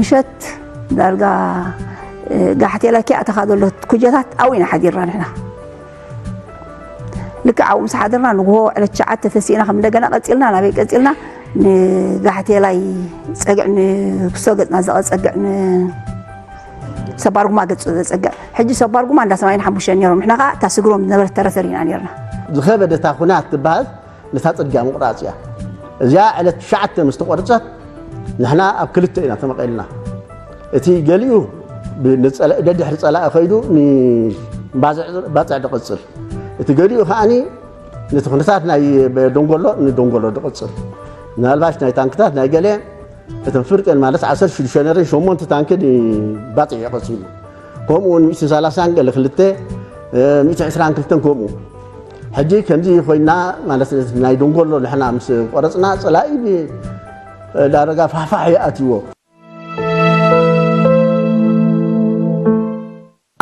ሸት ዳርጋ ጋሕቴ ላኪ ኣተኻ ዘሎ ኩጀታት ኣብኡ ኢና ሓዲርና ንሕና። ልክዕ ኣብኡ ምስ ሓደርና ንግሆ ዕለት ትሽዓተ ተሲእና ከም እንደገና ቀፂልና ናበይ ቀፂልና ንጋሕቴላይ ፀግዕ ንፍሶ ገፅና ዘቐፀግዕ ንሰባርጉማ ገፅ ዘፀግዕ ሕጂ ሰባርጉማ እንዳ ሰማይን ሓሙሽተን ነይሮም ንሕና ከዓ እታ ስግሮም ዝነበረት ተረተር ኢና ነርና። ዝኸበደታ ኩናት ትበሃል ነታ ፅርግያ ምቑራፅ እያ። እዚኣ ዕለት ትሽዓተ ምስ ተቖርፀት ንሕና ኣብ ክልተ ኢና ተመቒልና። እቲ ገሊኡ ደድሕሪ ፀላኢ ከይዱ ንባፅዕ ድቕፅል፣ እቲ ገሊኡ ከዓኒ ነቲ ኩነታት ናይ ደንጎሎ ንደንጎሎ ድቕፅል፣ ምናልባሽ ናይ ታንክታት ናይ ገለ እተን ፍርቅን ማለት ዓሰርተ ሽዱሽተ ነይረን ሸሞንተ ታንኪ ንባፅዕ እየ ቀፂሉ። ከምኡ እውን ሚእትን ሰላሳን ገለ ክልተ ሚእቲ ዕስራን ክልተን ከምኡ። ሕጂ ከምዚ ኮይና ማለት ናይ ደንጎሎ ንሕና ምስ ቆረፅና ፀላኢ ዳረጋ ፋሕፋሕ ይኣትዎ።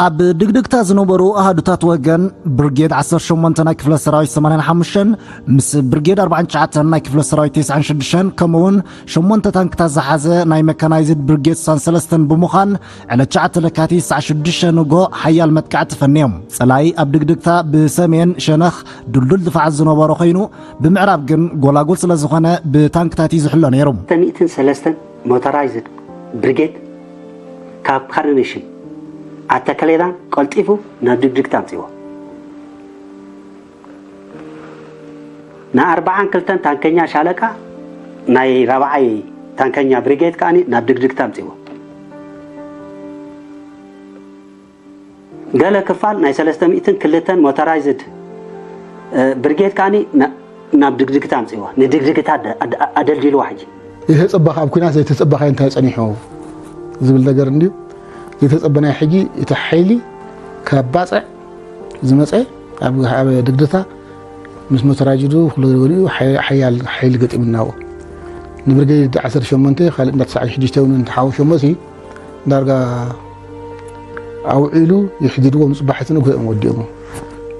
ኣብ ድግድግታ ዝነበሩ ኣሃዱታት ወገን ብርጌድ ዓሰርተ ሸሞንተ ናይ ክፍለ ሰራዊት ሰማንያን ሓሙሽተን ምስ ብርጌድ ኣርባዓን ትሽዓተን ናይ ክፍለ ሰራዊት ተስዓን ሽዱሽተን ከምኡውን ሸሞንተ ታንክታት ዝሓዘ ናይ መካናይዝድ ብርጌድ ስሳን ሰለስተን ብምዃን ዕለት ትሽዓተ ለካቲት ሰዓት ሽዱሽተ ንጎ ሓያል መጥቃዕቲ ፈንዮም። ጸላኢ ኣብ ድግድግታ ብሰሜን ሸነኽ ድልዱል ድፋዓት ዝነበሮ ኮይኑ ብምዕራብ ግን ጎላጉል ስለ ዝኾነ ብታንክታት እዩ ዝሕሎ ነይሩ። ሚእትን ሰለስተን ሞተራይዝድ ብርጌድ ካብ ካርኔሽን ኣተከሌዳን ቀልጢፉ ናብ ድግድግታ ኣምጺዎ። ንኣርብዓን ክልተን ታንከኛ ሻለቃ ናይ ራብዓይ ታንከኛ ብሪጌድ ከኣ ናብ ድግድግታ ኣምጺዎ። ገለ ክፋል ናይ ሰለስተ ሚእትን ክልተን ሞተራይዝድ ብርጌድ ከኣ ናብ ድግድግታ ኣምጺዎ። ንድግድግታ ኣደልዲልዋ ሕጂ። ዘይተጸበኻ ኣብ ኲናት ዘይተጸበኻዮ እንታይ ጸኒሑ ዝብል ነገር እንድዩ። ዘይተጸበናዮ ሕጂ እቲ ሓይሊ ካብ ባጽዕ ዝመጸ ኣብ ኣብ ድግድታ ምስ መተራጅዱ ኩሉ ገሊኡ ሓያል ሓይሊ ገጢምናዎ። ንብርጌድ ዓሰርተ ሸሞንተ ካልእ እንዳ ተስዓን ሽዱሽተን እውን እንተሓወሸሞሲ ዳርጋ ኣውዒሉ የሕዲድዎም ጽባሕ እቲ ንግሆ እዮም ወዲኦሞ።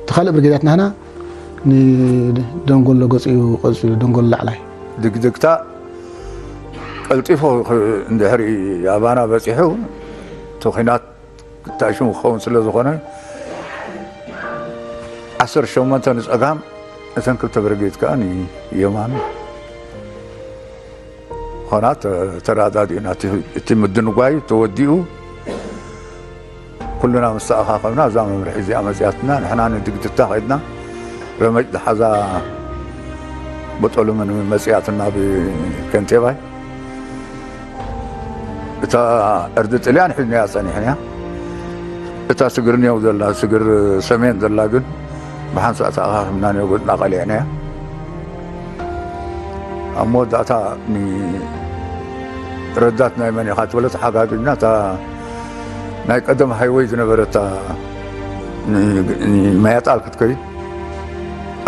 እቲ ካልእ ብርጌዳት ናህና ንደንጎሎ ገጺኡ ቀጺሉ ደንጎሎ ላዕላይ። ድግድግታ ቀልጢፎ እንድሕሪ ኣባና በጺሑ እቲ ኹናት ክታሽሙ ክኸውን ስለ ዝኾነ ዓሰርተ ሸሞንተ ንጸጋም እተን ክልተ ብርጌድ ከኣ ንየማን ኾና ተረዳዲእና እቲ ምድንጓይ ተወዲኡ ኩልና ምስ ተኣኻኸብና እዛ መምርሒ እዚኣ መጺኣትና ንሕና ንድግድታ ኸድና ረመጭ ዝሓዛ በጠሉምን መጺኣትና ብከንቴባይ እታ ዕርዲ ጥልያን ሒዝናያ ጸኒሕናያ። እታ ስግር ኔው ዘላ ስግር ሰሜን ዘላ ግን ብሓንሳእ ተኣኻኺብና ኔው ገጽና ቀሊዕናያ። ኣብ መወዳእታ ረዳት ናይ መን ኢኻ ትበለ ተሓጋጊዝና እታ ናይ ቀደም ሃይወይ ዝነበረታ ማያጣል ክትከይድ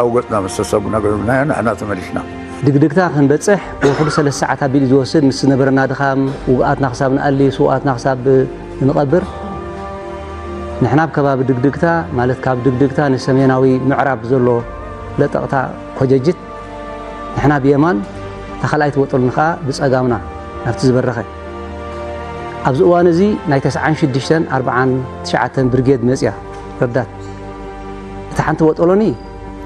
ኣብ ገጽና ምስ ተሰጉና ገርብናዮ ንሕና ተመሊስና። ድግድግታ ክንበጽሕ ብውሕዱ ሰለስተ ሰዓት ኣቢሉ እዩ ዝወስድ። ምስ ዝነበረና ድኻም ውግኣትና ክሳብ ንኣሊ ስውኣትና ክሳብ ንቐብር ንሕና ኣብ ከባቢ ድግድግታ ማለት ካብ ድግድግታ ንሰሜናዊ ምዕራብ ዘሎ ለጠቕታ ኮጀጅት ንሕና ብየማን እታ ካልኣይቲ ወጠሉኒ ከኣ ብጸጋምና ናብቲ ዝበረኸ ኣብዚ እዋን እዚ ናይ ተስዓን ሽዱሽተን ኣርብዓን ትሽዓተን ብርጌድ መጽያ ረዳት እቲ ሓንቲ ወጠሎኒ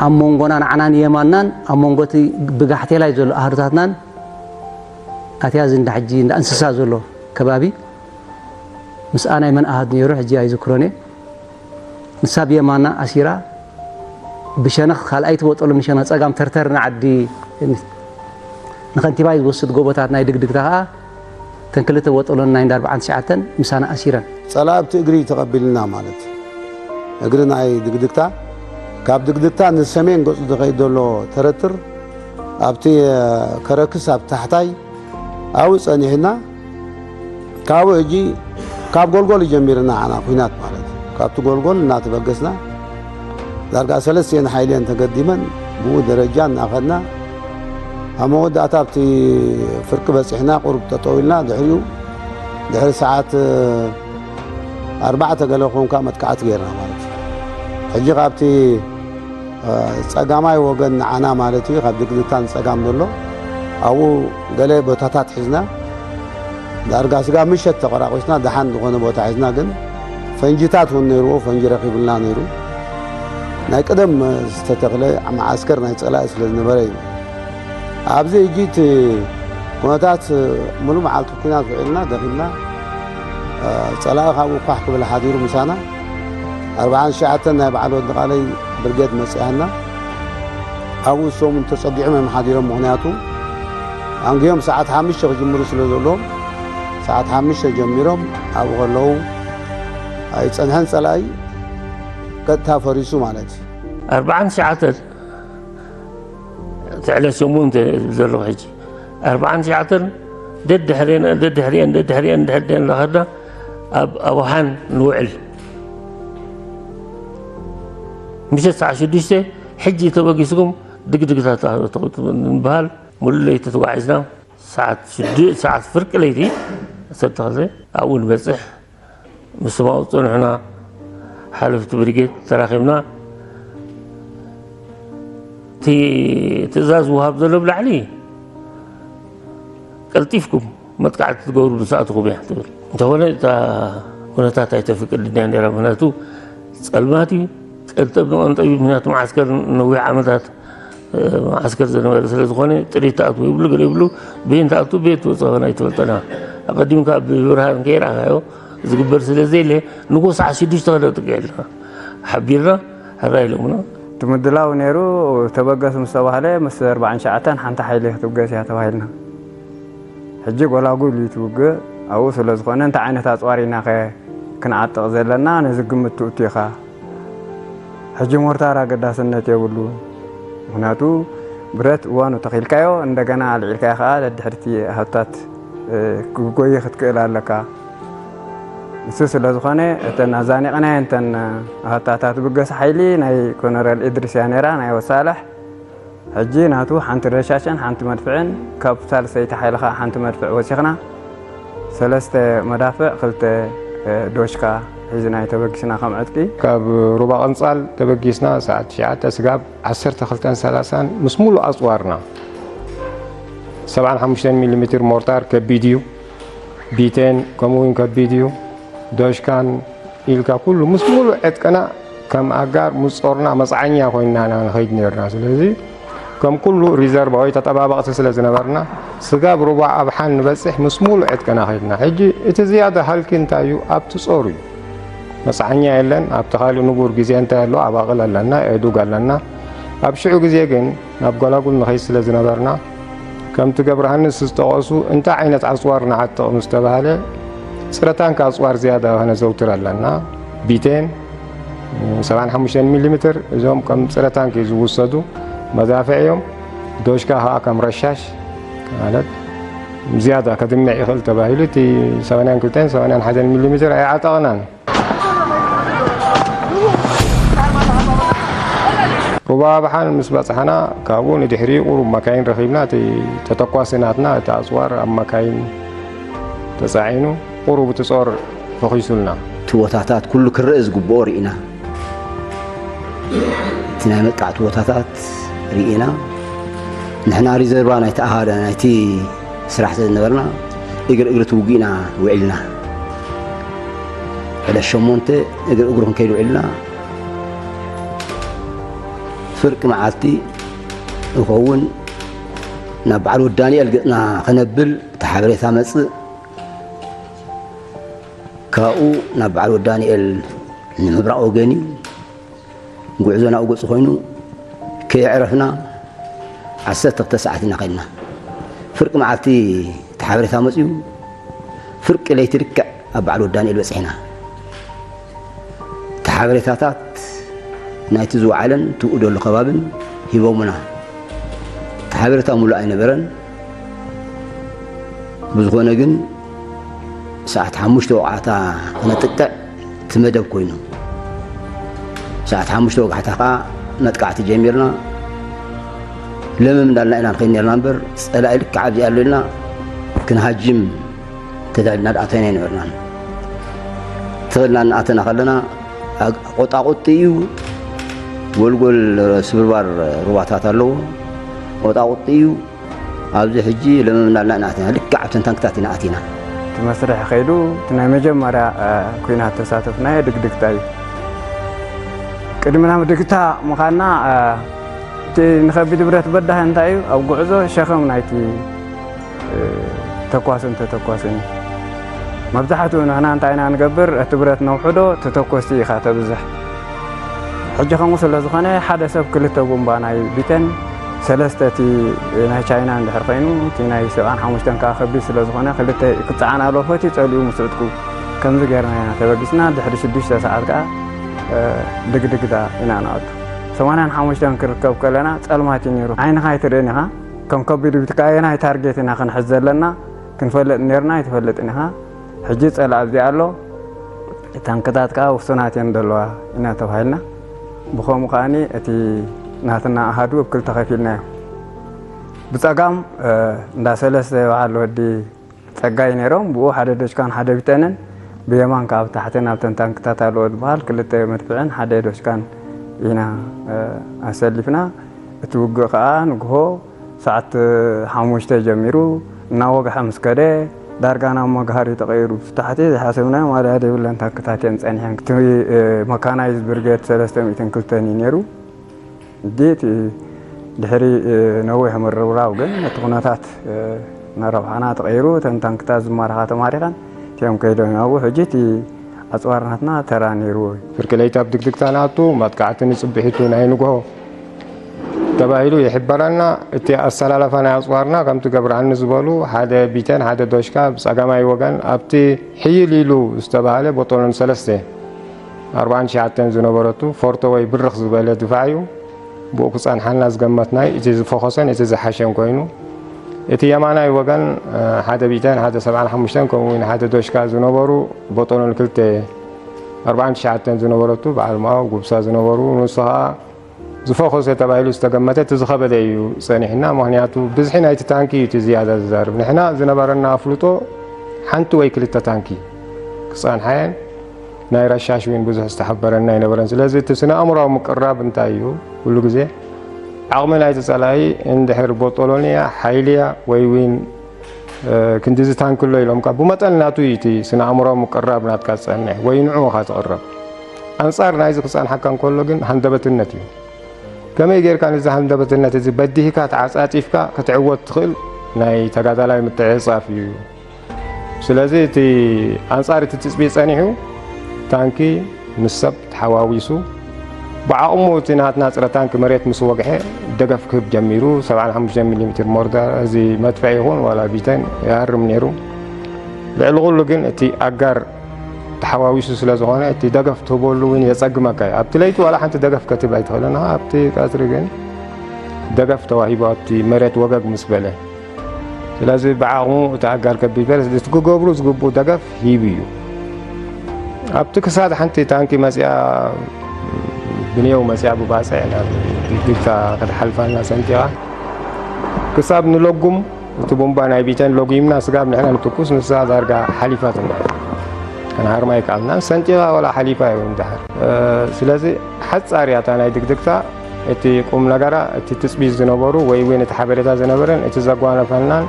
ኣብ መንጎና ንዓናን የማናን ኣብ መንጎ እቲ ብጋሕቴላይ ዘሎ ኣህዱታትናን ኣትያ እዚ እንዳ ሕጂ እንዳ እንስሳ ዘሎ ከባቢ ምስኣ ናይ መን ኣሃዱ ነይሩ ሕጂ ኣይዝክሮን እየ ንሳ ብየማና ኣሲራ ብሸነኽ ካልኣይቲ ወጠሎ ንሸነኽ ጸጋም ተርተር ንዓዲ ንኸንቲባይ ዝወስድ ጎቦታት ናይ ድግድግታ ከኣ እተን ክልተ ወጠሎን ናይ እንዳ ኣርብዓን ትሽዓተን ምሳና ኣሲረን። ጸላኢ ኣብቲ እግሪ እዩ ተቐቢልና ማለት እግሪ ናይ ድግድግታ ካብ ድግድግታ ንሰሜን ገጹ ዝኸይድ ዘሎ ተረትር ኣብቲ ከረክስ ኣብ ታሕታይ ኣብኡ ጸኒሕና ካብኡ ሕጂ ካብ ጎልጎል እዩ ጀሚርና ዓና ኲናት ማለት እዩ። ካብቲ ጎልጎል እናተበገስና ዳርጋ ሰለስቲኤን ሓይሊኤን ተገዲመን ብኡ ደረጃ እናኸድና ኣብ መወዳእታ ኣብቲ ፍርቂ በፂሕና ቁሩብ ጠጠው ኢልና ድሕሪኡ ድሕሪ ሰዓት ኣርባዕተ ገለ ክኾንካ መጥቃዕቲ ገይርና ማለት እዩ። ሕጂ ካብቲ ፀጋማይ ወገን ንዓና ማለት እዩ ካብ ድግድግታ ንፀጋም ዘሎ ኣብኡ ገለ ቦታታት ሒዝና ዳርጋ ስጋ ምሸት ተቆራቆስና ደሓን ዝኾነ ቦታ ሒዝና፣ ግን ፈንጂታት እውን ነይርዎ፣ ፈንጂ ረኺብልና ነይሩ። ናይ ቀደም ዝተተኽለ መዓስከር ናይ ጸላኢ ስለ ዝነበረ እዩ። ኣብዚ ሕጂ እቲ ኩነታት፣ ሙሉ መዓልቲ ኩናት ውዒልና ደኺምና፣ ጸላኢ ካብኡ ኳሕ ክብል ሓዲሩ ምሳና። ኣርብዓን ትሽዓተን ናይ በዓል ወዲ ቃለይ ብርጌድ መጺኣና። ኣብኡ እሶም ተጸጊዖም እዮም ሓዲሮም። ምኽንያቱ ኣንግዮም ሰዓት ሓሙሽተ ክጅምሩ ስለ ዘለዎም፣ ሰዓት ሓሙሽተ ጀሚሮም ኣብኡ ከለዉ ኣይጸንሐን ጸላኢ፣ ቀጥታ ፈሪሱ ማለት እዩ። ኣርብዓን ትሽዓተን ትዕለ ሰሙን እንተ ዘለኹ ሕጂ፣ ኣርብዓን ትሽዓተን ደድሕሬን ደድሕሬን ደድሕሬን ደድሕሬን እናኸድና ኣብ ኣውሓን ንውዕል። ምሸት ሰዓት ሽዱሽተ ሕጂ ተበጊስኩም ድግድግታት ንበሃል። ሙሉ ለይቲ ተጓዒዝና፣ ሰዓት ሽዱ-፣ ሰዓት ፍርቂ ለይቲ ሰብተኸለ ኣብኡ ንበጽሕ። ምስ ሰማኡ ጸንሑና ሓለፍቲ ብሪጌድ ተራኺብና፣ እቲ ትእዛዝ ዝወሃብ ዘሎ ብላዕሊ ቀልጢፍኩም መጥቃዕቲ ትገብሩ ምስ ኣተኹም እያ ትብል። እንተኾነ እታ ኩነታት ኣይተፍቅድን እያ ነይራ። ምኽንያቱ ጸልማት እዩ፣ ቀንጠብ ንቐንጠብ እዩ። ምኽንያቱ መዓስከር ነዊሕ ዓመታት፣ እ፣ መዓስከር ዝነበረ ስለ ዝኾነ ጥሪት ትኣትዉ ይብሉ፣ ገለ ይብሉ፣ በየን ትኣትዉ፣ በየን ትወጽእ ኸና ኣይትፈልጠና። ኣቐዲምካ ብብርሃን ከይረኣኻዮ ዝግበር ስለ ዘየለ፣ ንጎ ሰዓት ሽዱሽተ ክነጥቅዕ ኢልና ሓቢርና፣ ሕራይ ኢሎምና። እቲ ምድላው ነይሩ፣ ተበገሱ ምስ ተባህለ፣ ምስ ኣርባዓን ትሽዓተን ሓንቲ ሓይሊ ክትብገስ እያ ተባሂልና። ሕጂ ጎላጉል እዩ እቲ ውግእ። ኣብኡ ስለ ዝኾነ፣ እንታይ ዓይነት ኣጽዋር ኢናኸ ክንዓጥቕ ዘለና፣ ነዚ ግምት ትእቱ ኢኻ። ሕጂ ሞርታር ኣገዳስነት የብሉ። ምኽንያቱ ብረት እዋኑ ተኺልካዮ፣ እንደገና ኣልዒልካዮ ከኣ ደድሕርቲ ኣሃታት፣ እ፣ ክጎይ ክትክእል ኣለካ። ንሱ ስለ ዝኾነ፣ እተን ኣዛኒቕናየን እተን ኣሃታታት ብገስ ሓይሊ ናይ ኮነረል እድሪስ እያ ነይራ፣ ናይ ወሳልሕ። ሕጂ ናቱ ሓንቲ ረሻሽን ሓንቲ መድፍዕን፣ ካብ ሳልሰይቲ ሓይሊ ኸኣ ሓንቲ መድፍዕ ወሲኽና፣ ሰለስተ መዳፍዕ፣ ክልተ፣ እ፣ ዶሽካ ሒዝና እዩ ተበጊስና ከም ዕጥቂ። ካብ ሩባ ቀንጻል ተበጊስና ሰዓት ትሽዓተ ስጋብ ዓሰርተ ክልተን ሰላሳን ምስ ሙሉእ ኣጽዋርና፣ ሰብዓን ሓሙሽተን ሚሊ ሜትር ሞርታር ከቢድ እዩ፣ ቢቴን ከምኡ እውን ከቢድ እዩ፣ ዶሽካን ኢልካ ኩሉ ምስ ሙሉእ ዕጥቅና ከም ኣጋር ምስ ጾርና መጽዓኛ ኮይንና ኢና ንኸይድ ነርና። ስለዚ ከም ኩሉ ሪዘርቭ ወይ ተጠባበቕቲ ስለ ዝነበርና፣ ስጋብ ሩባ ኣብሓን ንበጽሕ ምስ ሙሉእ ዕጥቅና ከይድና። ሕጂ እቲ ዝያዳ ሃልኪ እንታይ እዩ? ኣብቲ ጾር እዩ። መጽዓኛ የለን። ኣብቲ ካልእ ንቡር ግዜ እንታይ ኣሎ? ኣባቕል ኣለና፣ ኤዱግ ኣለና። ኣብ ሽዑ ግዜ ግን ናብ ጎላጉል ንኸይድ ስለ ዝነበርና፣ ከምቲ ገብረሃንስ ዝጠቐሱ እንታይ ዓይነት ኣጽዋር ንዓጥቕ ምስ ተባህለ፣ ጽረ ታንክ ኣጽዋር ዝያዳ ከነዘውትር ኣለና። ቢቴን፣ ሰብዓን ሓሙሽተን ሚሊ ሜትር፣ እዞም ከም ጽረ ታንክ ዝውሰዱ መዳፍዕ እዮም። ዶሽካ ከኣ ከም ረሻሽ፣ ማለት ዝያዳ ከድምዕ ይኽእል ተባሂሉ፣ እቲ ሰማንያን ክልተን ሰማንያን ሓደን ሚሊ ሜትር ኣይዓጠቕናን። ሩባ ኣብሓን ምስ በጽሓና፣ ካብኡ ንድሕሪኡ ቁሩብ መካይን ረኺብና፣ እቲ ተተኳሲ ናትና፣ እቲ ኣጽዋር ኣብ መካይን ተጻዒኑ፣ ቁሩብ እቲ ጾር ፈኺሱልና። እቲ ቦታታት ኩሉ ክረአ ዝግብኦ ርኢና። እቲ ናይ መጥቃዕቲ ቦታታት ርኢና። ንሕና ሪዘርቫ ናይቲ ኣሃዳ ናይቲ ስራሕ ስለ ዝነበርና፣ እግሪ እግሪ እቲ ውግእ ኢና ውዒልና። ዕለት ሸሞንተ እግሪ እግሪ ክንከይድ ውዒልና። ፍርቂ መዓልቲ ይኸውን፣ ናብ በዓል ወዲ ዳንኤል ገጽና ከነብል እቲ ሓበሬታ መጽእ። ካብኡ ናብ በዓል ወዲ ዳንኤል ንምብራቕ ወገን እዩ። ጉዕዞ ናብኡ ገጹ ኮይኑ፣ ከየዕረፍና ዓሰርተ ክልተ ሰዓት ኢና ከድና። ፍርቂ መዓልቲ እቲ ሓበሬታ መጺኡ፣ ፍርቂ ለይቲ ልክዕ ኣብ በዓል ወዲ ዳንኤል በጺሕና። እቲ ሓበሬታታት ናይቲ ዝወዓለን ትውኡ ደሎ ከባብን ሂቦምና። እቲ ሓበሬታ ሙሉእ ኣይነበረን። ብዝኾነ ግን ሰዓት ሓሙሽተ ወቕዓታ ክነጥቅዕ እቲ መደብ ኮይኑ፣ ሰዓት ሓሙሽተ ወግሓታ ከኣ መጥቃዕቲ ጀሚርና። ለምም እንዳልና ኢና ንኸይድ ነርና እምበር፣ ጸላኢ ልክዕ ኣብዚ ኣሎ ኢልና ክንሃጅም ተዳሊና ደኣ ኣተና ኣይነበርናን። ተኸልና እናኣተና ከለና፣ ኣግ-፣ ቆጣቁጢ እዩ። ጎልጎል ስብርባር ሩባታት ኣለዎ። ቆጣቁጢ እዩ። ኣብዚ ሕጂ ለመም እናልና ኢና ኣቲና። ልክዕ ኣብተን ታንክታት ኢና ኣቲና። እቲ መስርሕ ከይዱ እቲ ናይ መጀመርያ ኩናት ተሳተፍናዮ ድግድግታ እዩ። ቅድሚ ናብ ድግታ ምዃንና እቲ ንኸቢድ ብረት በዳህ እንታይ እዩ? ኣብ ጉዕዞ ሸኸም ናይቲ ተኳስን ተተኳስን እዩ። መብዛሕትኡ ንሕና እንታይ ኢና ንገብር? እቲ ብረት ነውሕዶ፣ ተተኮስቲ ኢኻ ተብዝሕ። ሕጂ ከምኡ ስለ ዝኾነ ሓደ ሰብ ክልተ ቡምባ ናይ ቢተን ሰለስተ እቲ ናይ ቻይና እንድሕር ኮይኑ እቲ ናይ ሰብዓን ሓሙሽተን ከዓ ከቢድ ስለ ዝኾነ ክልተ ክፀዓን ኣለዎ። ፈትዩ ፀሊኡ ምስ ዕጥቁ ከምዚ ጌርና ኢና ተበጊስና። ድሕሪ ሽዱሽተ ሰዓት ከዓ ድግድግታ ኢና ንኣቱ። ሰማንያን ሓሙሽተን ክርከብ ከለና ፀልማት እዩ ነይሩ። ዓይንኻ ኣይትርእን ኢኻ። ከም ከቢድ ቢት ከዓ ኣየናይ ታርጌት ኢና ክንሕዝ ዘለና ክንፈልጥ ነርና ኣይትፈልጥን ኢኻ። ሕጂ ፀላእ ኣብዚኣ ኣሎ። ታንክታት ከዓ ውሱናት እየን ዘለዋ ኢና ተባሂልና። ብኸምኡ ከዓኒ እቲ ናትና ኣሃዱ ኣብ ክልተ ከፊልናዮ። ብፀጋም እንዳ ሰለስተ በዓል ወዲ ፀጋይ ነይሮም። ብኡ ሓደ ዶሽካን ሓደ ቢተንን ብየማን ከዓ ኣብ ታሕቲ ናብተን ታንክታት ኣለዎ ዝበሃል ክልተ መድፍዕን ሓደ ዶሽካን ኢና ኣሰሊፍና። እቲ ውግእ ከዓ ንግሆ ሰዓት ሓሙሽተ ጀሚሩ እናወግሐ ምስ ከደ ዳርጋ ናብ መግሃሪ ተቐይሩ። ብታሕቲ ዝሓሰብናዮ ማልያ ዘይብለን ታንክታት እየን ጸኒሐን። እቲ መካናይዝ ብርጌድ ሰለስተ ሚእትን ክልተን እዩ ነይሩ። ሕጂ እቲ ድሕሪ ነዊሕ ምርብራብ ግን እቲ ኩነታት ንረብሓና ተቐይሩ። እተን ታንክታት ዝማረኻ ተማሪኸን እቲኦም ከይዶም እዮም። ኣብኡ ሕጂ እቲ ኣጽዋር ናትና ተራ ነይርዎ እዩ። ፍርቂ ለይቲ ኣብ ድግድግታ ንኣቱ፣ መጥቃዕቲ ንጽብሒቱ ናይ ንግሆ ተባሂሉ ይሕበረና። እቲ ኣሰላላፋ ናይ ኣጽዋርና ከምቲ ገብረሃኒ ዝበሉ ሓደ ቢተን ሓደ ዶሽካ ብጸጋማይ ወገን ኣብቲ ሕይል ኢሉ ዝተባህለ ቦጦሎን ሰለስተ ኣርባዓን ትሽዓተን ዝነበረቱ ፎርቶ ወይ ብርኽ ዝበለ ድፋዕ እዩ። ብኡ ክጸንሓልና ዝገመትናይ እቲ ዝፈኾሰን እቲ ዝሓሸን ኮይኑ፣ እቲ የማናይ ወገን ሓደ ቢተን ሓደ ሰብዓን ሓሙሽተን ከምኡ እውን ሓደ ዶሽካ ዝነበሩ ቦጦሎን ክልተ ኣርባዓን ትሽዓተን ዝነበረቱ በዓል ማኦ ጉብሳ ዝነበሩ ንሱ ኸኣ ዝፈኾሰ ተባሂሉ ዝተገመተ እቲ ዝኸበደ እዩ ጸኒሕና። ምኽንያቱ ብዝሒ ናይቲ ታንኪ እዩ እቲ ዝያዳ ዝዛርብ። ንሕና ዝነበረና ኣፍልጦ ሓንቲ ወይ ክልተ ታንኪ ክጸንሓየን ናይ ረሻሽ እውን ብዙሕ ዝተሓበረና ኣይነበረን። ስለዚ እቲ ስነ ኣእምራዊ ምቅራብ እንታይ እዩ? ኩሉ ግዜ ዓቕሚ ናይቲ ጸላኢ እንድሕር ቦጦሎንያ ሓይልያ ወይ እውን ክንዲዚ ታንኪ ኣሎ ኢሎምካ ብመጠን ናቱ እዩ እቲ ስነ ኣእምራዊ ምቅራብ ናትካ ዝጸንሕ ወይ ንዕኡ ኢኻ ትቕረብ። ኣንጻር ናይዚ ክጸንሓካ እንከሎ ግን ሃንደበትነት እዩ። ከመይ ጌርካ ነዚ ሃንደበትነት እዚ በዲህካ ተዓጻጺፍካ ክትዕወት ትኽእል ናይ ተጋዳላይ ምትዕጻፍ እዩ። ስለዚ እቲ ኣንጻር እቲ ትጽቢት ጸኒሑ ታንኪ ምስ ሰብ ተሓዋዊሱ ብዓቕሙ እቲ ናትና ጽረ ታንኪ መሬት ምስ ወግሐ ደገፍ ክህብ ጀሚሩ። ሰብዓን ሓሙሽተ ሚሊ ሜትር ሞርታር እዚ መድፍዕ ይኹን ዋላ ቢተን ይሃርም ነይሩ። ልዕሊ ኩሉ ግን እቲ ኣጋር ተሓዋዊሱ ስለ ዝኾነ እቲ ደገፍ ትህበሉ እውን የጸግመካ እዩ። ኣብቲ ለይቲ ዋላ ሓንቲ ደገፍ ከትህብ ኣይትኽእልን ኢኻ። ኣብቲ ቀትሪ ግን ደገፍ ተዋሂቡ ኣብቲ መሬት ወገግ ምስ በለ ስለዚ ብዓቕሙ እቲ ኣጋር ከቢድ በለስ እቲ ክገብሩ ዝግብኡ ደገፍ ሂቡ እዩ። ኣብቲ ክሳድ ሓንቲ ታንኪ መፂኣ ብንየው መፂኣ ብባፅዕ ናብ ዲግዲግታ ክትሓልፋና ሰንጢቓ ክሳብ ንለጉም እቲ ቡምባ ናይ ቢተን ለጉምና ስጋብ ንሕና ንትኩስ ንሳ ዳርጋ ሓሊፋትና ከነሃርማ ይከኣልና ሰንጢቓ ወላ ሓሊፋ እዩ ድሓር ስለዚ ሓፃር እያ እታ ናይ ድግድግታ እቲ ቁም ነገራ እቲ ትፅቢት ዝነበሩ ወይ እውን እቲ ሓበሬታ ዝነበረን እቲ ዘጓነፈናን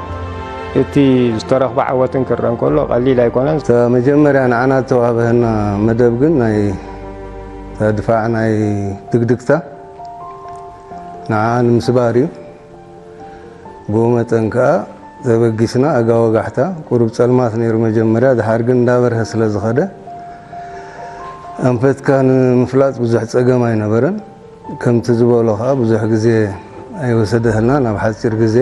እቲ ዝተረኽበ ዓወትን ክረአ እንከሎ ቀሊል ኣይኮነን። እታ መጀመርያ ንዓና ዝተዋህበህና መደብ ግን ናይ እታ ድፋዕ ናይ ድግድግታ ንዓ ንምስባር እዩ። ብኡ መጠን ከኣ ተበጊስና ኣጋ ወጋሕታ ቁሩብ ጸልማት ነይሩ መጀመርያ፣ ድሓር ግን እንዳበርሀ ስለ ዝኸደ ኣንፈትካ ንምፍላጥ ብዙሕ ጸገም ኣይነበረን። ከምቲ ዝበሎ ከኣ ብዙሕ ግዜ ኣይወሰደህልናን፣ ኣብ ሓጺር ግዜ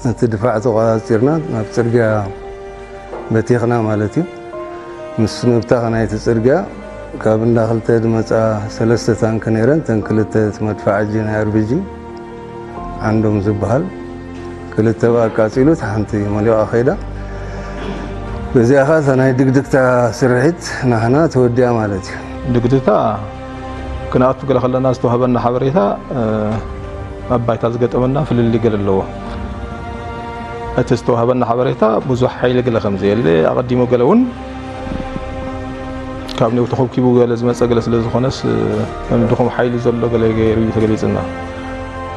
ነቲ ድፋዕ ተቖጻጺርና ናብ ጽርግያ በቲኽና ማለት እዩ። ምስ ምብታኽ ናይቲ ጽርግያ ካብ እንዳ ክልተ ዝመጻ ሰለስተ ታንክ ነይረን፣ እተን ክልተ እቲ መድፍዓጂ ናይ ኣርቢጂ ዓንዶም ዝበሃል ክልተ ብኣቃጺሉ፣ እታ ሓንቲ መሊቓ ከይዳ። በዚኣ ኸኣ እታ ናይ ድግድግታ ስርሒት ናህና ተወዲኣ ማለት እዩ። ድግድግታ ክንኣቱ ገለ ከለና ዝተዋህበና ሓበሬታ፣ እ፣ ኣብ ባይታ ዝገጠመና ፍልልይ ገለ ኣለዎ። እቲ ዝተዋህበና ሓበሬታ ብዙሕ ሓይሊ ገለ ከም ዘየለ፣ ኣቐዲሙ ገለ እውን ካብ ኔው ተኾብኪቡ ገለ ዝመጸ ገለ ስለ ዝኾነስ፣ ከም ድኹም ሓይሊ ዘሎ ገለ ገይሩ እዩ ተገሊጽና።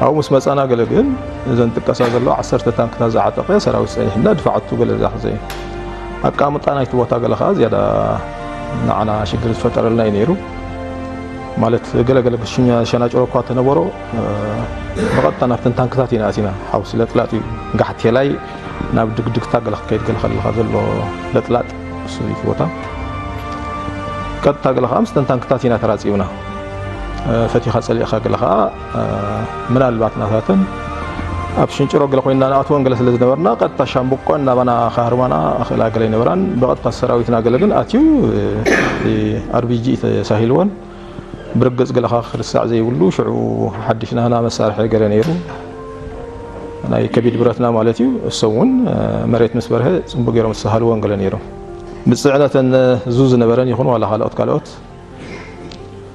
ኣብኡ ምስ መጻና ገለ ግን እዘን ጥቀሳ ዘለዋ ዓሰርተ ታንክታት ዝዓጠቐ ሰራዊት ጸኒሕና ድፋዓቱ ገለ ዝሓዘ እዩ። ኣቀማምጣ ናይቲ ቦታ ገለ ከኣ ዝያዳ ንዓና ሽግር ዝፈጠረልና እዩ ነይሩ። ማለት ገለ ገለ ክሽኛ-፣ ሸናጭሮ እኳ ተነበሮ፣ እ፣ ብቐጥታ ናብተን ታንክታት ኢና ኣቲና። ሓውሲ ለጥላጥ እዩ። ጋሕቴላይ ናብ ድግድግታ ገለ ክትከይድ ገለ ከለኻ ዘሎ ለጥላጥ እሱ እዩ እቲ ቦታ። ቀጥታ ገለ ከኣ ምስተን ታንክታት ኢና ተራጺምና። እ፣ ፈቲኻ ጸሊእኻ ገለ ከኣ፣ እ፣ ምናልባት ናታተን ኣብ ሽንጭሮ ገለ ኮይንና ንኣትወን ገለ ስለ ዝነበርና፣ ቀጥታ ሻምብቆን ናባና ከህርማና ኣኽእላ ገለ ኣይነበራን። ብቐጥታ ሰራዊትና ገለ ግን ኣትዩ፣ እ፣ ኣርቢጂ ተሳሂልወን። ብርግጽ ገለ ከኣ ክርሳዕ ዘይብሉ፣ ሽዑ ሓድሽ ናህና መሳርሒ ገለ ነይሩ። ናይ ከቢድ ብረትና ማለት እዩ። እሶም እውን፣ እ፣ መሬት ምስ በርሀ ጽቡቅ ገይሮም ዝሰሃልወን ገለ ነይሮም። ብጽዕነተን ዙ ዝነበረን ይኹን ዋላ ካልኦት ካልኦት፣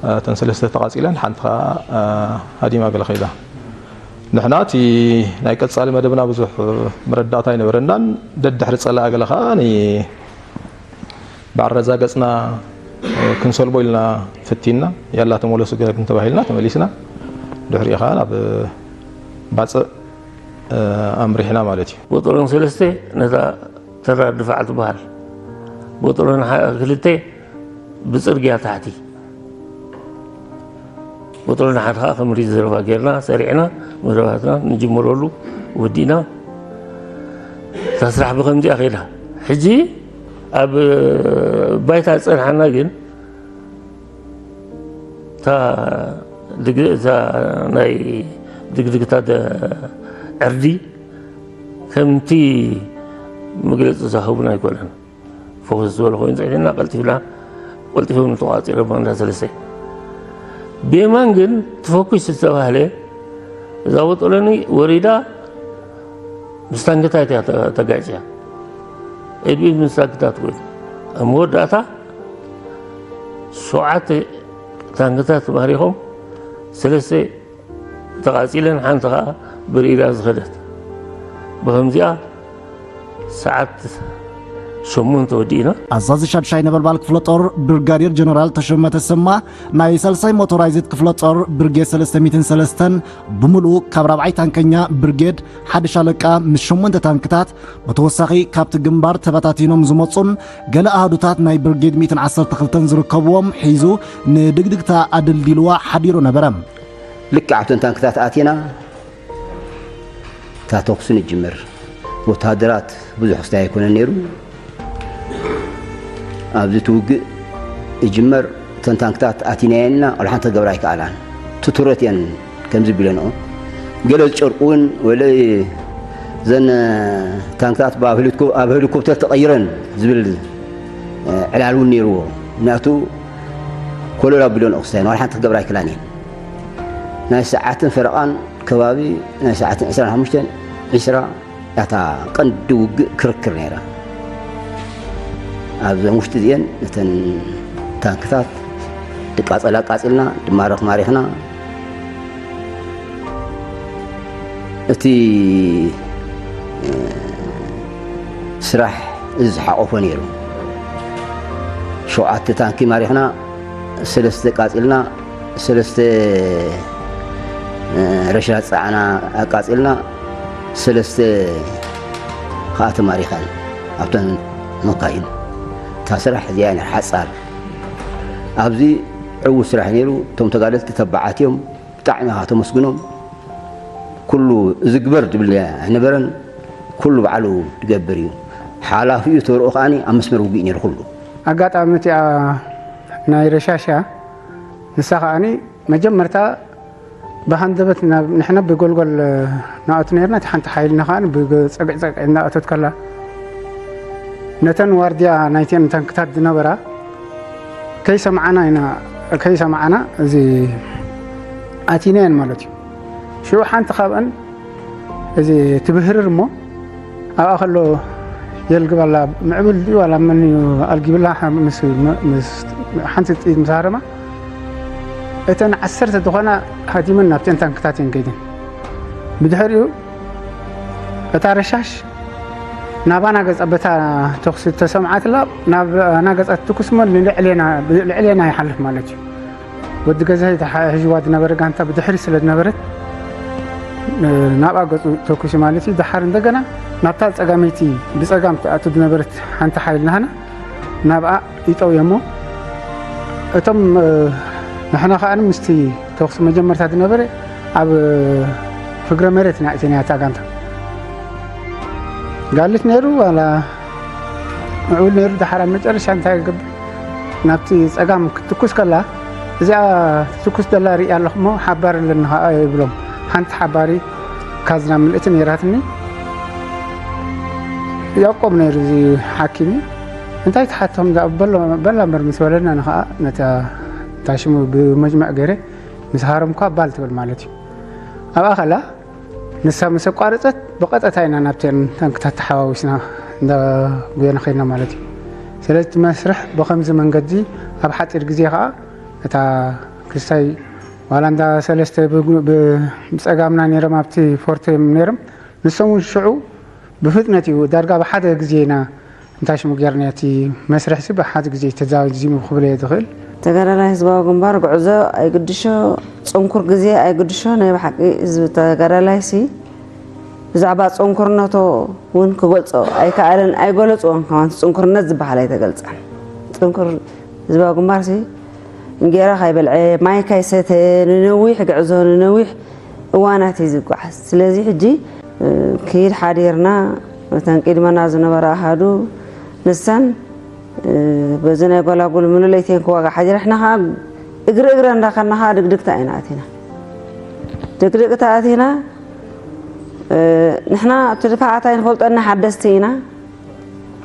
እ፣ እተን ሰለስተ ተቓጺለን፣ ሓንቲ ከኣ፣ እ፣ ሃዲማ ገለ ከይዳ። ንሕና እቲ ናይ ቀጻሊ መደብና ብዙሕ መረዳእታ ኣይነበረናን። ደድሕሪ ጸላኢ ገለ ከኣ ኒ-፣ ብኣረጋገጽና፣ እ፣ ክንሰልቦ ኢልና ፈቲንና፣ ያላ ተመለሱ ገለ ክንተባሂልና ተመሊስና። ድሕሪኡ ከኣ ናብ ባጽዕ፣ እ፣ ኣምሪሕና ማለት እዩ። ቦጦሎን ሰለስተ ነታ ተራ ድፋዕ ትበሃል። ቦጦሎን ሓ-፣ ክልተ ብጽርግያ ታሕቲ። ቦጦሎን ሓንቲ ከኣ ከም ሪዘርቫ ጌርና ሰሪዕና መደባትና ንጅምረሉ ወዲእና። እታ ስራሕ ብኸምዚኣ ከይዳ። ሕጂ ኣብ ባይታ ዝጸንሓና ግን እታ ድግ-፣ እታ ናይ ድግድግታ ደ-፣ ዕርዲ ከምቲ መግለጺ ዝሃቡና ኣይኮነን። ፎከስ ዝበለ ኮይኑ ጸኒሕና ቀልጢፍና፣ ቀልጢፎም ተቋጺሮም እንዳ ሰለስተ። ብየማን ግን ትፈኩስ ዝተባህለ እዛ ቦጦሎኒ ወሪዳ ምስ ታንክታት እያ ተ-፣ ተጋጭያ። ቅድሚት ምስ ታንክታት ኮይኑ ኣብ መወዳእታ ሸውዓተ ታንክታት ማሪኾም፣ ሰለስተ ተቓጺለን፣ ሓንቲ ኸኣ ብርኢዳ ዝኸደት። ብኸምዚኣ ሰዓት ሸሞንተ ወዲእና። ኣዛዚ ሻድሻይ ነበልባል ክፍለ ጦር ብርጋዴር ጀነራል ተሾመ ተሰማ፣ ናይ ሳልሳይ ሞቶራይዝድ ክፍለ ጦር ብርጌድ ሰለስተ ሚእትን ሰለስተን ብምሉኡ ካብ ራብዓይ ታንከኛ ብርጌድ ሓደ ሻለቃ ምስ ሸሞንተ ታንክታት፣ ብተወሳኺ ካብቲ ግንባር ተበታቲኖም ዝመጹን ገለ ኣሃዱታት ናይ ብርጌድ ሚእትን ዓሰርተ ክልተን ዝርከብዎም ሒዙ ንድግድግታ ኣደልዲልዋ ሓዲሩ ነበረ። ልክዕ ኣብተን ታንክታት ኣቲና፣ እታ ተኹሲ ንጅምር። ወተሃደራት ብዙሕ ክስታይ ኣይኮነን ነይሩ። ኣብዚ እቲ ውግእ ይጅመር፣ እተን ታንክታት ኣቲናየንና፣ ወላ ሓንቲ ክገብራ ኣይከኣላን። ትቱረት እየን ከምዚ ቢለንኦ። ገለ ዝጨርቁ እውን፣ ወለ እዘን ታንክታት ኣብ ሄሊኮ-፣ ኣብ ሄሊኮፕተር ተቐይረን ዝብል፣ እ፣ ዕላል እውን ነይርዎ። ምክንያቱ ኮለል ኣቢለንኦ ክስታየን፣ ወላ ሓንቲ ክገብራ ኣይክእላን እየን። ናይ ሰዓትን ፈረቓን ከባቢ፣ ናይ ሰዓትን ዕስራን ሓሙሽተን፣ ዕስራ፣ እታ ቀንዲ ውግእ ክርክር ነይራ። ኣብዘን ውሽጢ እዚአን ነተን ታንክታት ድቃጸላ ቃጺልና፣ ድማረኽ ማሪኽና። እቲ፣ እ፣ ስራሕ እዚ ዝሓቆፈ ነይሩ። ሸውዓተ ታንኪ ማሪኽና፣ ሰለስተ ቃጺልና፣ ሰለስተ፣ እ፣ ረሽናት ጸዓና ኣቃጺልና፣ ሰለስተ ኸኣ ተማሪኸን ኣብተን መካይን። እታ ስራሕ እዚኣ እያ ሓጻር። ኣብዚ ዕዉት ስራሕ ነይሩ። እቶም ተጋደልቲ ተባዓት እዮም። ብጣዕሚ ኢኻ ተመስግኖም። ኩሉ እዚ ግበር ዝብል ኣይነበረን። ኩሉ ባዕሉ ዝገብር እዩ። ሓላፊኡ ተርኦ ከኣኒ ኣብ መስመር ውግእ ነይሩ ኩሉ። ኣጋጣሚ እቲኣ ናይ ረሻሻ ንሳ ከኣኒ መጀመርታ ብሃንደበት ናብ፣ ንሕና ብጎልጎል ንኣቱ ነርና፣ እቲ ሓንቲ ሓይልና ከኣ ብጸግዕ ጸግዕ እናኣተት ከላ፣ ነተን ዋርድያ ናይተን ታንክታት ዝነበራ ከይሰማዓና ኢና፣ ከይሰማዓና እዚ ኣቲናየን ማለት እዩ። ሽዑ ሓንቲ ካብአን እዚ ትብህርር እሞ ኣብኣ ከሎ የልግባላ፣ ምዕቡል ድዩ ዋላ መን እዩ ኣልጊብላ፣ ምስ፣ ምስ ሓንቲ ጥይት ምስ ሃረማ፣ እተን ዓሰርተ ዝኾና ሃዲመን ናብተን ታንክታት እየን ከይደን። ብድሕሪኡ እታ ረሻሽ ናባና ገጻ በታ ተኹሲ ተሰምዓትላ፣ ናባና ገጻ ትትኩስ እሞ ንልዕሌና፣ ብልዕሌና ይሓልፍ ማለት እዩ። ወዲ ገዛይ እታ ሒዝዋ ዝነበረ ጋንታ ብድሕሪ ስለ ዝነበረት፣ ናብኣ ገጹ ተኩሲ ማለት እዩ። ደሓር እንደገና ናብታ ጸጋመይቲ ብጸጋም ትኣቱ ዝነበረት ሓንቲ ሓይል ናህና ናብኣ ይጠውዮ እሞ እቶም ንሕና ከኣ ምስቲ ተኩሲ መጀመርታ ዝነበረ ኣብ ፍግረ መሬት ኢና እቲና እታ ጋንታ ጋልት ነይሩ ዋላ ምዕቡል ነይሩ። ደሓር ኣብ መጨረሻ እንታይ ይገብር ናብቲ ጸጋም ክትትኩስ ከላ እዚኣ ትትኩስ ዘላ ርኢ ኣለኹ እሞ ሓባር ኣለኒ ከኣ ይብሎም። ሓንቲ ሓባሪ ካዝና ምልእቲ ነይራትኒ። ያቆብ ነይሩ እዚ ሓኪም እዩ። እንታይ ትሓቶም በላ እምበር ምስ በለና ንኸዓ ነታ ታሽሙ ብመጅመዕ ገይረ ምስ ሃረምኳ ባል ትብል ማለት እዩ። ኣብኣ ከላ ንሳ ምስ ኣቋረጸት ብቐጥታ ኢና ናብተን ታንክታት ተሓዋዊስና እንዳ ጉየና ከድና ማለት እዩ። ስለዚ እቲ መስርሕ ብኸምዚ መንገዲ ኣብ ሓጺር ግዜ ከኣ እታ ክስታይ ዋላ እንዳ ሰለስተ ብጸጋምና ነይሮም ኣብቲ ፎርት እዮም ነይሮም። ንሶም እውን ሽዑ ብፍጥነት እዩ ዳርጋ ብሓደ ግዜ ኢና እንታይ ሽሙ ጌርና እቲ መስርሕ ሲ ብሓደ ግዜ ተዛዚሙ ክብል እየ ዝኽእል። ተጋዳላይ ህዝባዊ ግንባር ጉዕዞ ኣይግድሾ፣ ጽንኩር ግዜ ኣይግድሾ። ናይ ብሓቂ ህዝቢ ተጋዳላይ ሲ ብዛዕባ ጽንኩርነቶ እውን ክገልጾ ኣይከኣለን፣ ኣይገለጽዎን ከማን ጽንኩርነት ዝበሃል ኣይተገልጸን። ጽንኩር ህዝባዊ ግንባር ሲ እንጌራ ካይበልዐ ማይ ካይሰተ ንነዊሕ ግዕዞ ንነዊሕ እዋናት እዩ ዝጓዓዝ። ስለዚ ሕጂ ክይድ ሓዲርና እተን ቅድመና ዝነበራ ኣሃዱ ንሰን በዚ ናይ ጎላጉል ምሉእ ለይተን ክዋጋ ሓዲረ ሕና ከዓ እግሪ እግረ እንዳኸድና ከዓ ድግድግታ ኢና ኣቲና ድግድግታ ኣቲና ንሕና እቲ ድፋዓት ኣይንፈልጦና ሓደስቲ ኢና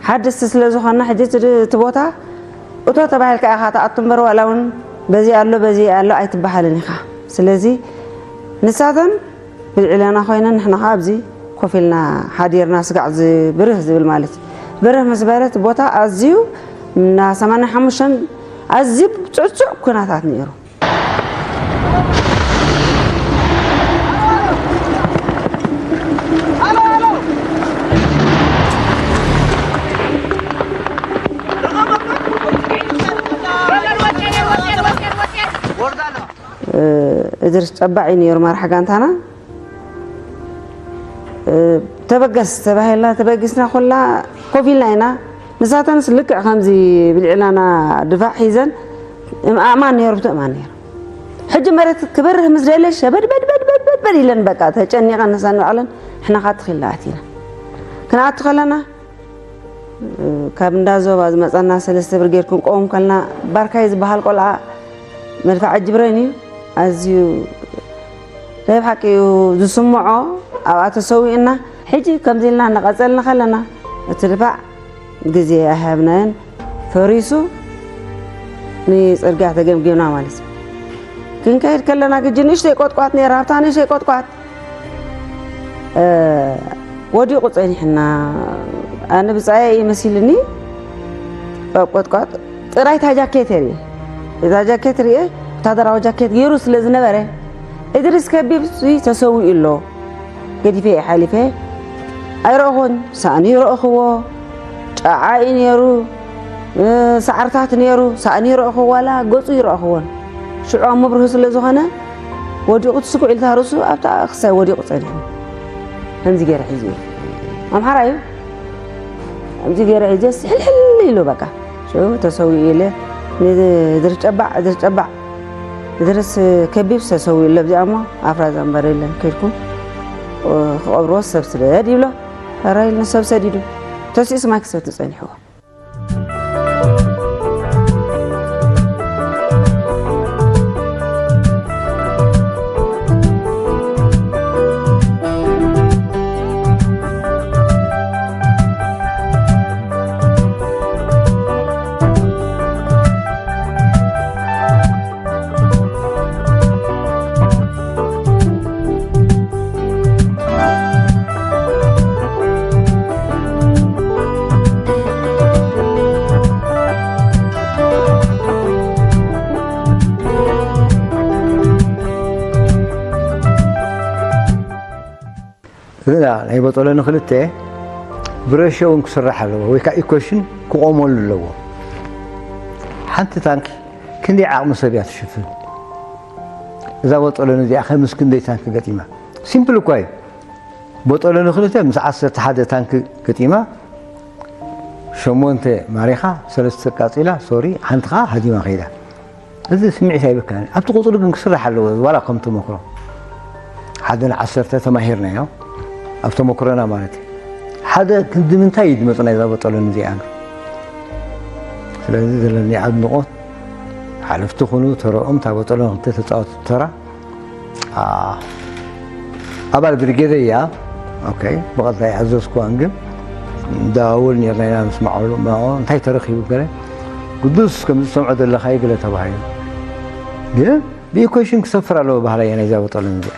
ሓደስቲ ስለ ዝኾንና ሕጂ እቲ ቦታ እቶ ተባሂልካ ኢኻ ትኣቱ እምበር ዋላ እውን በዚ ኣሎ በዚ ኣሎ ኣይትበሃልን ኢኻ ስለዚ ንሳተን ብልዕለና ኮይነን ንሕና ከዓ ኣብዚ ኮፍ ኢልና ሓዲርና ስጋዕ ብርህ ዝብል ማለት እዩ ብርህ ምስ በለ እቲ ቦታ ኣዝዩ እና ሰማንያ ሓሙሽተ ኣዝዩ ፅዕፁዕ ኩነታት ነይሩ እድርስ ጨባዕ እዩ ነይሩ መራሕ ጋንታና ተበገስ ተባሂልና ተበጊስና ኩላ ኮፍ ኢልና ኢና ንሳተንስ ልክዕ ከምዚ ብልዕላና ድፋዕ ሒዘን እምኣእማን ነይሩ ብትእማን ነይሩ ሕጂ መሬት ክበርህ ምስ ደለ ሸበድበድበድበድበድ ኢለን በቃ ተጨኒቐን ንሳን ባዕለን ሕና ካትኺልና ኣቲና ክንኣቱ ከለና ካብ እንዳ ዞባ ዝመፀና ሰለስተ ብርጌድ ክንቆም ከልና ባርካይ ዝበሃል ቆልዓ መድፋዕ ጅብረን እዩ ኣዝዩ ናይ ብሓቂ እዩ ዝስምዖ ኣብኣ ተሰዊእና ሕጂ ከምዚ ኢልና እናቐፀልና ከለና እቲ ድፋዕ ግዜ ኣይሃብናዮን ፈሪሱ ንፅርግያ ተገምጊምና ማለት እዩ ክንከይድ ከለና ግጂ ንእሽተይ ቆጥቋጥ ነይራ ኣብታ ንእሽተይ ቆጥቋጥ ወዲቑ ጸኒሕና ኣነ ብጻየ እዩ መሲልኒ ኣብ ቆጥቋጥ ጥራይ እታ ጃኬት እየ እታ ጃኬት ርየ ወታደራዊ ጃኬት ገይሩ ስለ ዝነበረ እድሪስ ከቢብ ተሰዊኡ ኣሎ ገዲፈ እየ ሓሊፈ ኣይረእኹን ሳእኒ ይረእኽዎ ጫዓ እዩ ነይሩ ሳዕርታት ነይሩ ሳእኒ ይረእኽዎ ዋላ ገጹ ይረእኽዎን ሽዑ ኣብ መብርሂ ስለ ዝኾነ ወዲቑ ትስኩዕ ኢልታ ርእሱ ኣብታ ክሳይ ወዲቑ ጸኒሑ ከምዚ ገይረ ሒዙ ኣምሓራ እዩ ከምዚ ገይረ ሒዘ ሕልሕል ኢሉ በቃ ሽዑ ተሰዊኡ ኢለ ንድርጨባዕ ድርጨባዕ ድርስ ከቢብ ተሰዊኡ ኢለ ኣብዚኣ እሞ ኣፍራዛ እምበር የለን ከድኩም ክቐብርዎ ሰብ ስደድ ይብሎ ሕራይ ኢሉ ንሰብ ሰዲዱ ተሲኡ ስማይ ክሰቲ ጸኒሕዎ እዛ ናይ ቦጦሎ ንክልተ ብረሾ እውን ክስራሕ ኣለዎ ወይ ከዓ ኢኮሽን ክቆመሉ ኣለዎ ሓንቲ ታንኪ ክንደይ ዓቕሚ ሰብ እያ ትሽፍን እዛ ቦጦሎ እዚኣ ከ ምስ ክንደይ ታንኪ ገጢማ ሲምፕል እኳ እዩ። ቦጦሎ ንክልተ ምስ ዓሰርተ ሓደ ታንክ ገጢማ፣ ሸሞንተ ማሪኻ፣ ሰለስተ ቃጺላ፣ ሶሪ፣ ሓንቲ ኸዓ ሃዲማ ከይዳ። እዚ ስምዒት ኣይበካን። ኣብቲ ቁጽሪ ግን ክስራሕ ኣለዎ፣ ዋላ ከም ተመክሮ። ሓደ ንዓሰርተ ተማሂርናዮ፣ ኣብ ተመክሮና ማለት እዩ። ሓደ ክንዲ ምንታይ እዩ ዝመጽና እዛ ቦጦሎኒ እዚኣ? ስለዚ ዘለኒ ኣድንቖት፣ ሓለፍቲ ኩኑ፣ ተረኦም፣ እታ ቦጦሎኒ ክልተ ተጻወትቲ ተራ፣ ኣ፣ ኣባል ብሪጌደይ እያ። ኦኬ፣ ብቐጥታ ኣይኣዘዝኩዋን፣ ግን ንደዋወል ኔርና ኢና፣ ንስምዓሉ፣ እሞ እንታይ ተረኺቡ ገለ፣ ግዱስ ከም ዝሰምዖ ዘለኻዩ ገለ ተባሂሉ። ግን ብኢኩዌሽን ክሰፍር ኣለዎ ባህላ እያ ናይዛ ቦጦሎኒ እዚኣ።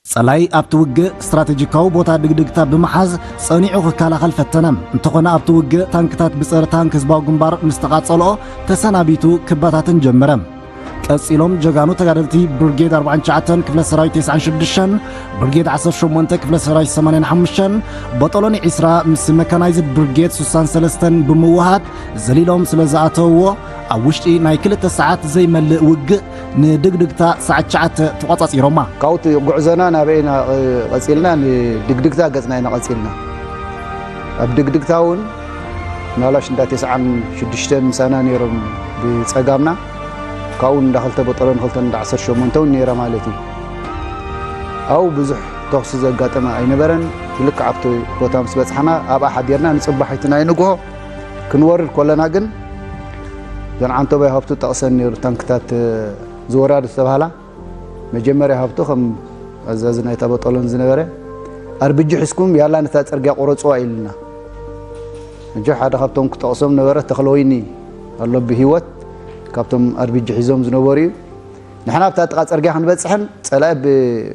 ጸላኢ ኣብቲ ውግእ ስትራተጂካዊ ቦታ ድግድግታ ብምሓዝ ጸኒዑ ክከላኸል ፈተነ። እንተኾነ ኣብቲ ውግእ ታንክታት ብጸረ ታንክ ህዝባዊ ግንባር ምስ ተቓጸልኦ ተሰናቢቱ ክበታተን ጀመረ። ቀጺሎም ጀጋኑ ተጋደልቲ ብርጌድ ኣርባዓን ትሽዓተን ክፍለ ሰራዊት ተስዓን ሽዱሽተን፣ ብርጌድ ዓሰርተ ሸሞንተ ክፍለ ሰራዊት ሰማንያን ሓሙሽተን፣ ቦጦሎኒ ዒስራ ምስ መካናይዝድ ብርጌድ ስሳን ሰለስተን ብምውሃድ ዘሊሎም ስለ ዝኣተውዎ ኣብ ውሽጢ ናይ ክልተ ሰዓት ዘይመልእ ውግእ ንድግድግታ ሰዓት ትሽዓተ ተቖጻጺሮማ። ካብኡ እቲ ጉዕዞና ናበይ ኢና ቀጺልና? ንድግድግታ ገጽና ኢና ቀጺልና። ኣብ ድግድግታ እውን ምናልባሽ እንዳ ተስዓን ሽዱሽተን ምሳና ነይሮም ብጸጋምና፣ ካብኡ እንዳ ክልተ ቦጦሎኒ ክልተን እንዳ ዓሰርተ ሸሞንተ እውን ነይራ ማለት እዩ። ኣብኡ ብዙሕ ተኹሲ ዘጋጠመ ኣይነበረን። ብልክዕ ኣብቲ ቦታ ምስ በጻሕና ኣብኣ ሓዲርና ንጽባሒቲ ናይ ንግሆ ክንወርድ ከለና ግን እዘን ዓንቶባይ ሃብቱ ጠቕሰን ነይሩ ታንክታት ዝወራዱ ዝተባህላ። መጀመርያ ሃብቱ ከም ኣዛዚ ናይታ ቦጦሎኒ ዝነበረ፣ ኣርቢጂ ሒዝኩም ያላ ነታ ጽርግያ ቁረጽዋ ኢሉና። ሕጂ ሓደ ካብቶም ክጠቕሶም ነበረ ተኽለወይኒ ኣሎ ብህይወት፣ ካብቶም ኣርቢጂ ሒዞም ዝነበሩ እዩ። ንሕና ኣብታ ጥቓ ጽርግያ ክንበጽሕን ጸላኢ ብ-፣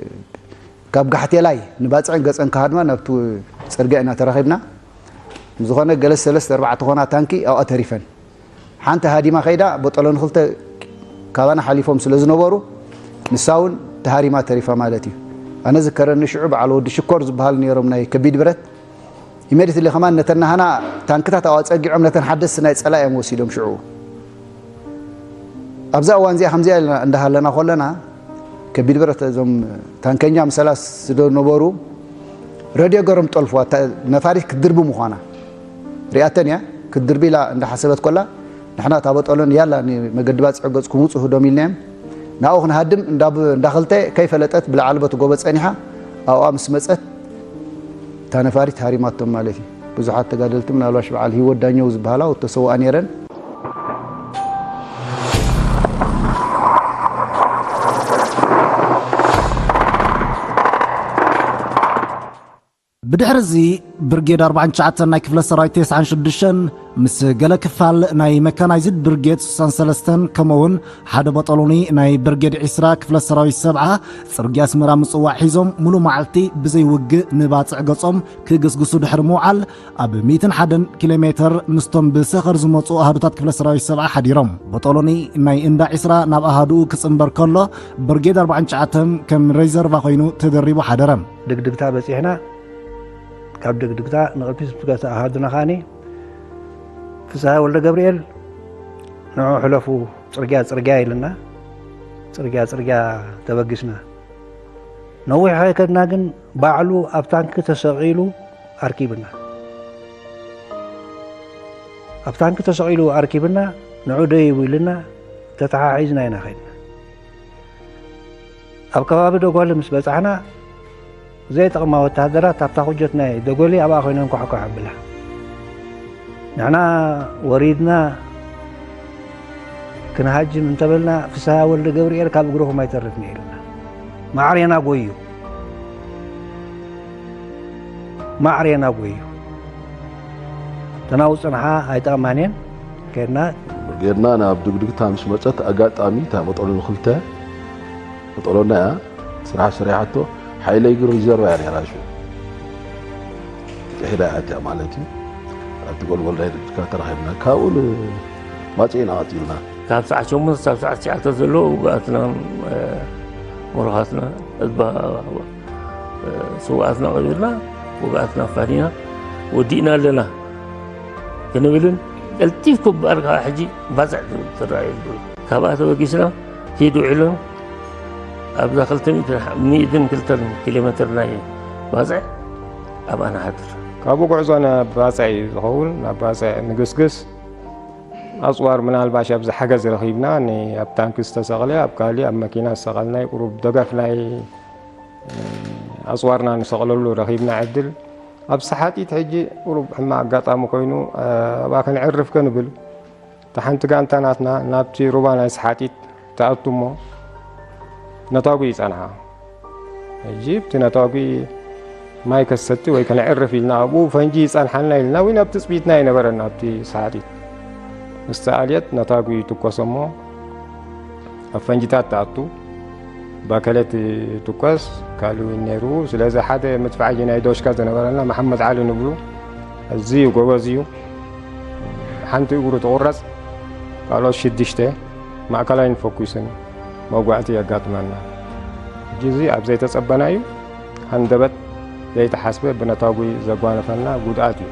ካብ ጋሕቴላይ ንባጽዕን ገጸን ክሃድማ ናብቲ ጽርግያ ኢና ተራኺብና። ዝኾነ ገለ ሰለስተ ኣርባዕተ ኾና ታንኪ ኣብኣ ተሪፈን። ሓንቲ ሃዲማ ከይዳ፣ ቦጦሎኒ ክልተ ካባና ሓሊፎም ስለ ዝነበሩ፣ ንሳ እውን ተሃሪማ ተሪፋ ማለት እዩ። ኣነ ዝከረኒ ሽዑ በዓል ወዲ ሽኮር ዝበሃል ነይሮም ናይ ከቢድ ብረት። ኢሜዲትሊ ከማን ነተን ናህና ታንክታት ኣብኣ ጸጊዖም ነተን ሓደስቲ ናይ ጸላኢ እዮም ወሲዶም ሽዑ። ኣብዛ እዋን እዚኣ ከምዚኣ ኢልና እንዳሃለና ከለና፣ ከቢድ ብረት እዞም ታንከኛ ምሰላ ስለ ነበሩ፣ ረድዮ ገሮም ጠልፍዋ፣ እታ ነፋሪት ክትድርቢ ምዃና ሪኣተን እያ። ክትድርቢ ኢላ እንዳሓሰበት ኮላ፣ ንሕና እታ ቦጦሎኒ ያላ ንመገዲ ባጽዕ ገጽኩም ውጹ ህዶም ኢልናዮም። ናብኡ ክንሃድም እንዳ ብ-፣ እንዳ ክልተ ከይፈለጠት ብላዕሊ በቲ ጎቦ ጸኒሓ ኣብኣ ምስ መጸት እታ ነፋሪት ሃሪማቶም ማለት እዩ። ብዙሓት ተጋደልቲ ምናልባሽ በዓል ህይወት ዳኘው ዝበሃላ ተሰውኣ ነይረን። ብድሕሪ እዚ ብርጌድ ኣርባዓን ትሽዓተን ናይ ክፍለ ሰራዊት ተስዓን ሽዱሽተን ምስ ገለ ክፋል ናይ መካናይዝድ ብርጌድ ስሳን ሰለስተን ከምኡውን ሓደ ቦጦሎኒ ናይ ብርጌድ ዒስራ ክፍለ ሰራዊት ሰብዓ ጽርግያ ኣስመራ ምጽዋዕ ሒዞም ሙሉ መዓልቲ ብዘይ ውግእ ንባጽዕ ገጾም ክግስግሱ ድሕሪ ምውዓል ኣብ ሚእትን ሓደን ኪሎ ሜተር ምስቶም ብሰኸር ዝመጹ ኣሃዱታት ክፍለ ሰራዊት ሰብዓ ሓዲሮም። ቦጦሎኒ ናይ እንዳ ዒስራ ናብ ኣሃዱኡ ክጽንበር ከሎ ብርጌድ ኣርባዓን ትሽዓተን ከም ሬዘርቫ ኮይኑ ተደሪቡ ሓደረ። ድግድግታ በጺሕና ካብ ድግድግታ ንቕድሚት ምስ ገሰ ኣሃዱና ከኣኒ ፍስሃ ወልደ ገብርኤል ንዑ ሕለፉ ጽርግያ ጽርግያ ኢልና ጽርግያ ጽርግያ ተበጊስና። ነዊሕ ከይከድና ግን ባዕሉ ኣብ ታንኪ ተሰቒሉ ኣርኪብና። ኣብ ታንኪ ተሰቒሉ ኣርኪብና ንዑ ደይቡ ኢልና ተተሓሒዝና ኢና ከድና። ኣብ ከባቢ ደጎሊ ምስ በጻሕና ዘይጠቕማ ወተሃደራት ኣብታ ኩጀት ናይ ደጎሊ ኣብኣ ኮይነን ኳሕኳሕ ኣብላ። ንሕና ወሪድና ክንሃጅም እንተበልና ፍስሃ ወልደ ገብርኤል ካብ እግርኹም ኣይተርፍን ኢሉና። ማዕሬና ጎዩ። ማዕሬና ጎዩ። ተናው ጽንሓ ኣይጠቕማን እየን። ከድና ብርጌድና ናብ ድግድግታ ምስ መጸት ኣጋጣሚ እታ መጠኑ ንክልተ መጠኖና እያ ስራሕ ሰሪሓቶ ሓይለይ ግን ሪዘርቫ እያ ነይራ ሽዑ ጥሒዳ እያ እቲኣ ማለት እዩ ኣብቲ ጎልጎል ናይ ድግድግታ ተራኺብና ካብኡ ንባጽዕ ኢና ቀጺልና ካብ ሰዓት ሸሞንተ ሳብ ሰዓት ትሽዓተ ዘሎ ውግኣትና፣ እ፣ መርኻትና፣ ህዝባ፣ እ፣ ስውኣትና ቀቢርና፣ ውግኣትና ኣፋኒና፣ ወዲእና ኣለና ክንብልን፣ ቀልጢፍኩም እምበኣር ከዓ ሕጂ ባጽዕ ትረኣዩ። ካብኣ ተበጊስና፣ ሂድ ውዒልና፣ ኣብዛ ክልተ ሚእቲ፣ ሚእትን ክልተን ኪሎ ሜትር ናይ ባጽዕ ኣብኣ ንሓድር። ካብኡ ጉዕዞ ናብ ባጽዕ እዩ ዝኸውን። ናብ ባጽዕ ንግስግስ። ኣጽዋር ምናልባሽ ኣብዚ ሓገዝ ረኺብና፣ ን-፣ ኣብ ታንኪ ዝተሰቕለ፣ ኣብ ካሊእ ኣብ መኪና ዝሰቐልናይ ቁሩብ ደገፍ ናይ፣ እ፣ ኣጽዋርና ንሰቕለሉ ረኺብና ዕድል። ኣብ ሰሓጢት ሕጂ ቁሩብ ሕማቕ ኣጋጣሚ ኮይኑ፣ እ፣ ኣብኣ ከነዕርፍ ከንብል፣ እታ ሓንቲ ጋንታ ናትና ናብቲ ሩባ ናይ ሰሓጢት ትኣቱ እሞ ነታጒ ይጸንሓ። ሕጂ ኣብቲ ነታጒ ማይ ከሰቲ ወይ ከነዕርፍ ኢልና ኣብኡ ፈንጂ ይጸንሓልና ኢልና፣ ወይ ናብ ትጽቢትና ኣይነበረና። ኣብቲ ሰሓጢት ምስ ተኣልየት ነታጒ ይትኮስ እሞ ኣብ ፈንጂታት ትኣቱ። ባከለት ትኮስ፣ ካልእ እውን ነይሩ። ስለዚ ሓደ መድፍዓጂ ናይ ዶሽካ ዝነበረና መሓመድ ዓሊ ንብሉ፣ ኣዝዩ ጎበዝ እዩ። ሓንቲ እግሩ ትቑረጽ፣ ካልኦት ሽዱሽተ ማእከላይን ፈኲስን መውጋእቲ የጋጥመና። ሕጂ እዚ ኣብ ዘይተጸበናዩ ሃንደበት ዘይተሓስበ ብነታጒ ዘጓነፈና ጉድኣት እዩ።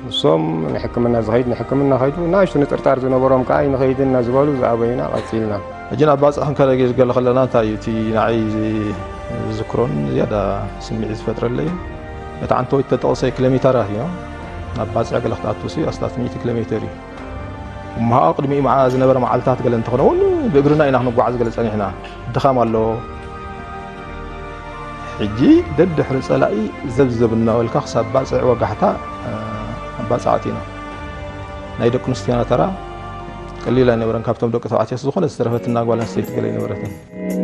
ንሶም ንሕክምና ዝኸይድ ንሕክምና ኸይዱ፣ ንኣሽቱ ንጥርጣር ዝነበሮም ከኣ ኣይንኸይድን እናዝበሉ ዝኣበዩና ቀጺልና። ሕጂ ናብ ባጽዕ ክንከደ ገለ ከለና እንታይ እዩ እቲ ንዓይ ዝ-፣ ዝዝክሮን ዝያዳ ስምዒት ዝፈጥረለይን፣ እቲ ዓንተወይ እተጠቕሰ ኪሎ ሜተራት እዩ። ናብ ባጽዕ ገለ ክትኣቱሲ ኣስታት ሚእቲ ኪሎ ሜተር እዩ። እሞ ቅድሚኡ መዓ-፣ ዝነበረ መዓልታት ገለ እንተኾነ እውን ብእግርና ኢና ክንጓዓዝ ገለ ጸኒሕና። ድኻም ኣሎ። ሕጂ ደድሕሪ ጸላኢ ዘብዘብ እናበልካ ክሳብ ባጽዕ ወጋሕታ፣ እ፣ ኣብ ባጽዕ ኣቲና። ናይ ደቂ ኣንስትዮና ተራ ቀሊል ኣይነበረን። ካብቶም ደቂ ተባዕትዮ ዝኾነ ዝተረፈትና ጓል ኣንስተይቲ ገለ ኣይነበረትን።